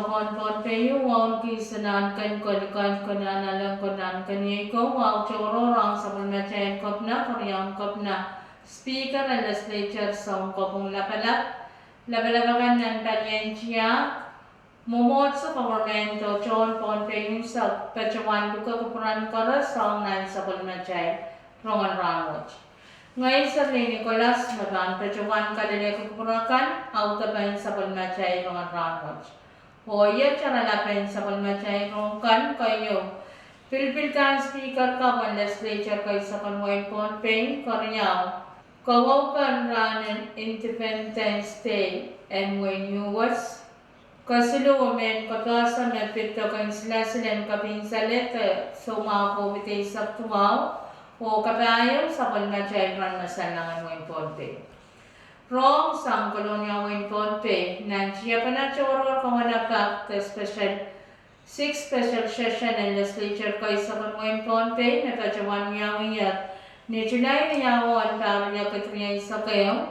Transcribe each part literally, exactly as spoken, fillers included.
Pohn Pohnpei, wauneki Sanahnken, Kolikan, Konehng Alem, Konehng Keniei, ko wahu tohrohr ong sapwellimatail Kepina, Keriaun Kepina, Speaker en Legislature, Sounkopwung Lapalap, lapalap akan nan palien tiahk, mwomwohdiso, koperment oh tohn Pohnpei unsek patohwan luke kupwuren koaros ong nan sapwellimatail rongen rahnwet. Ngehi Serlin Nicholas me pahn patohwan kalelehki kupwur akan audepen sapwellimatail rongen rahnwet. Oh iet oaralapen sapwellimatail rohng kan keieu: pilipildahn Speaker kapw en Legislature keisek en wehin Pohnpei, keriau, kawaupen rahnen Independence Day en wehin U S, kesiluh mehn kapehse me pid doken silasil en kepin salehde soumwahu COVID eisek duwau, oh kapahieu sapwellimatail rahn me sanlang en wehin Pohnpei. Rohng sang Kolonia, wehin Pohnpei, nan tiepene tohrohr kawenepak de special, sixth special session en Legislature keisek en wehin Pohnpei me patohwan wiawiher ni Sulai riau en pahr riekid rieisek ehu.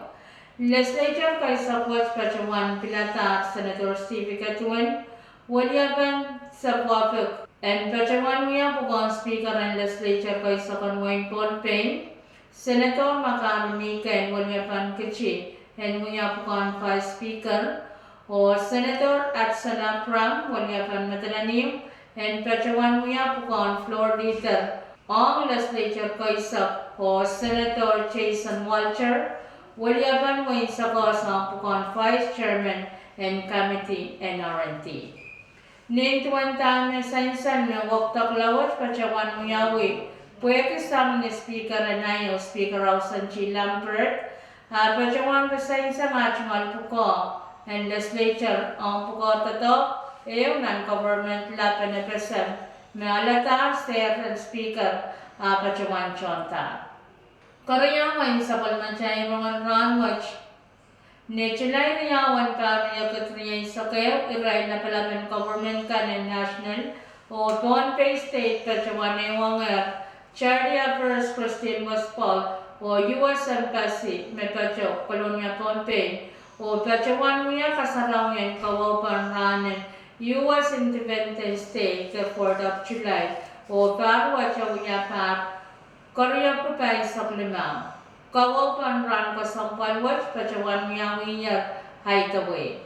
Legislature keisek wet patohwan piladahr Senator Steve Katuin, weliepen Savuavik, en patohwan wia pwukoahn Speaker en Legislature keisek en wehin Pohnpei, Senator Makari Mike, weliepen Kiti, en wia pwukoahn Vice Speaker, oh Senator Hudson Abraham, weliepen Madolenihmw, en patohwan wia pwukoahn Floor Leader ong Legislature keisek, oh Senator Jason Walter, weliepen wehin Sakoas, ong pwukoahn Vice Chairman en Committee en R and D. Nin duwen dahme sansal me wekdekla wet patohwan wiawi pwehki sang ni Speaker en aio, Speaker Hausen T. Lambert, ah patohwan kasansal ah tungoal pwukoa en Legislature ong pwukoa doadoahk ehu nan government lap en FSM me aladahr sehr en Speaker, ah patohwan tohndahr. Keriau en sapwellimatail rongen rahnwet, ni Sulai riau en pahr riekid rieisek ehu, irail lapalap en government kan en national oh Pohnpei State patohwan ehuenger Charity Affairs Christian West Paul oh U S Embassy me patoh Kolonia, Pohnpei, oh patohwan wia kasarawien kawaupen rahnen U S Independence Day de Fourth of July, oh pahr wet wia pahr keriopwiki pahisek limau, kawaupen rahn kesempwal wet patohwan wiawiher ahi dewehn.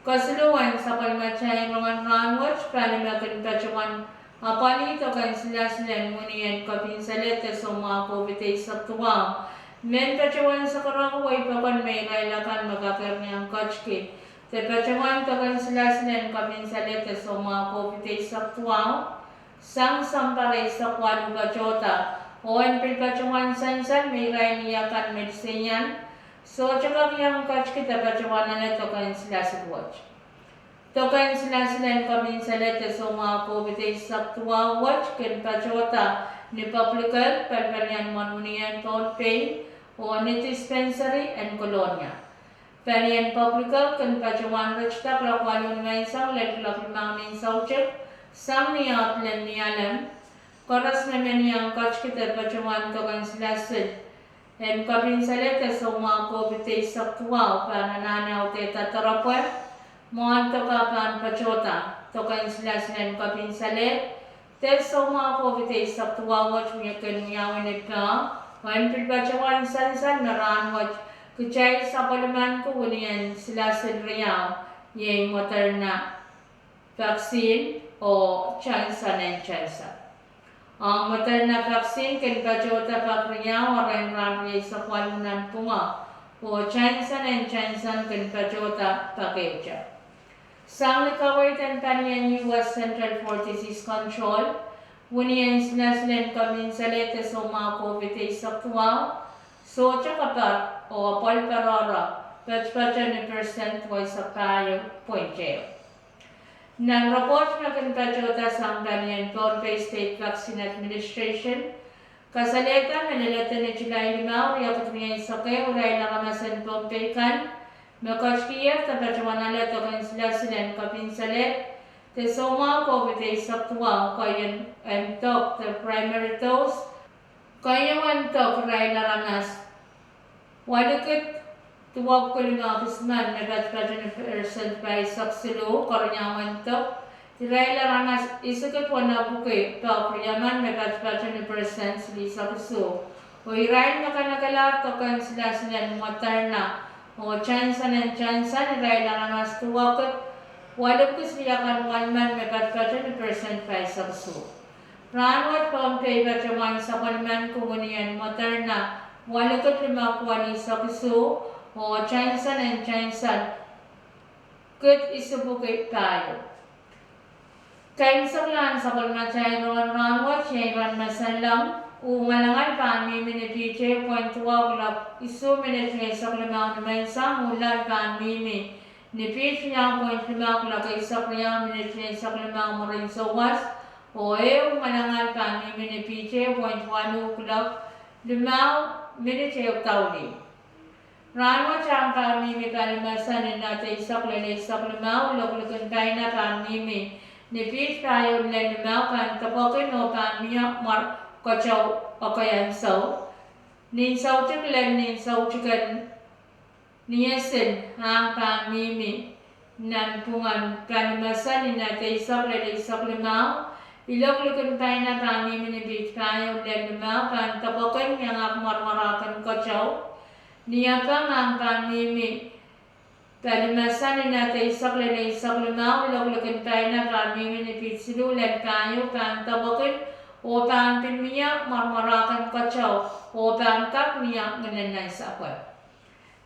Kesiluhwen sapwellimatail rongen rahnwet, pali me kin patohwan apwalih doken silasil en wini en kepin salehde soumwahu COVID eisek duwau, men patohwan sakaraki wehi pokon me irail akan me kak iang ketiki de patohwan doken silasil en kepin salehde soumwahu COVID eisek duwau sang sounpar eisek waluh patohda, oh en pil patohwan sansal me irail akan me liseian sohte kak iang ketiki de patohwan ale doken silasil wet. Doken silasil en kepin salehde soumwahu COVID eisek duwau wet kin patohda ni Public Health, palipalien mwohn wini en Pohnpei, oh ni dispensary en Kolonia. Palien Public Health kin patohwan ritida kuloak waluh nimenseng lel kuloak limau nin soutik sang ni aht lel Nialem. Koaros me men iang ketiki de patohwan doken silasil en kepin salehde soumwahu COVID eisek duwau pahn anahne audehda doaropwe, mwahndoka pahn patohda doken silasil en kepin salehde soumwahu COVID eisek duwau wet me kin wiawi ni pahr, oh en pil patohwan sansal me rahnwet kitail sapwellimaniki wini en silasil riau, iei Moderna vaccine oh Johnson and Johnson. Ong Moderna vaccine kin patohda pak riau erein rahn rieisek waluh nanpwungo, oh Johnson and Johnson kin patohda pak ehute. Sang ni kaweid en palien U S Centers for Disease Control, wini en silasil en kepin salehde soumwahu COVID eisek duwau sohte kapar, oh apwal patohdo patopato ni percent eisek pahieu point ehu. Nan report me kin patohda sang palien Pohnpei State Vaccine Administration kasalehda me leledo ni Sulai limau, riekid rieisek ehu, irail aramas en Pohnpei kan me ketikihier de patohwan ale doken silasil en kepin salehde soumwahu COVID eisek duwau, kei en dok de primary dose, keieu en dok irail aramas walikid duwepwiki limehki isimen me patpato ni persent paisek siluh, Keriau wendok. Irail aramas isiki pwonopwiki pahk riemen me patpato ni persent silihsek isuh. Oh irail me kanekelahr doken silasil en Moderna oh Johnson and Johnson, irail aramas duwepwiki waluhpwiki siliakan welimen me patpato ni persent paisek isuh. Rahnwet Pohnpei patohwan sapwellimen komwunien Moderna waluhkit limepwiki isuh, oh Johnson and Johnson kid isipwiki pahieu. Keimwseklahn sapwellimatail rongen rahnwet iei iren me sendleng. Uh ngalangal pahn mihmi ni piht ehu point duwau kiloak isuh minit rieisek limau nimenseng, uh loal pahn mihmi ni piht riau point limau kiloak eisek riau minit rieisek limau mwurin souwas, oh ehu ngalangal pahn mihmi ni piht ehu point waluh kiloak limau minit ehu daulih. Rahnwet ahng pahn mihmi pali mesen ni knot eisek lel eisek limau, iloak likin paina pahn mihmi ni piht pahieu lel limau, pahn depwekin oh pahn mie mwar keteu ekei ansou. Nin soutik lel nin soutiken niesil ahng pahn mihmi nanpwungen pali mesen ni knot eisek lel eisek limau, iloak likin paina pahn mihmi ni piht pahieu lel limau, pahn depwekin iangahki mwarmwarahken keteu. Niepeng ahng pahn mihmi pali mesen ni knot eisek lel eisek limau, iloak likin paina pahn mihmi ni piht siluh lel pahieu, pahn depwekin oh pahn pil mie mwarmwarahken keteu oh pahn kak mie ngilen nansapwe.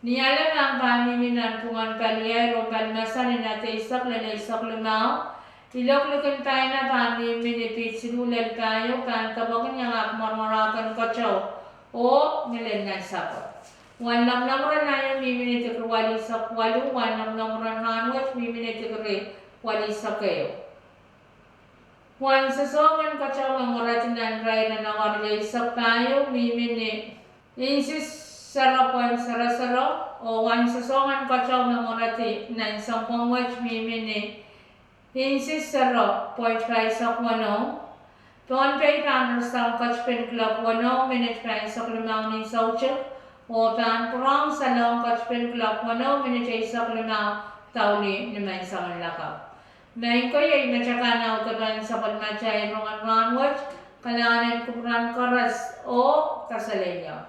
Nialem ahng pahn mihmi nanpwungen pali ehu oh pali mesen ni knot eisek lel eisek limau, iloak likin paina pahn mihmi ni piht siluh lel pahieu, pahn depwekin iangahki mwarmwarahken keteu oh ngilen nansapwe. Wen lomwlomwur en aio mihmi ni dikri walisek waluh, wen lomwlomwur en rahnwet mihmi ni dikri walisek ehu. Wen sosohng en keteu me mweredi nan irair en awa rieisek pahieu mihmi ni inches sero point sero sero, oh wen sosohng en keteu me mweredi nan sounpwong wet mihmi ni inches sero point paisek weneu. Pohnpei pahn rasehng ketipin kiloak weneu minit paisek limau nin soutik, oh pahn pwurehng salehng ketipin kiloak weneu minit eisek limau daulih nimenseng lakapw. Maing ko, iei me akan audepen sapwellimatail rongen rahnwet. Kalahngan en kupwuren koaros oh kasalehiong.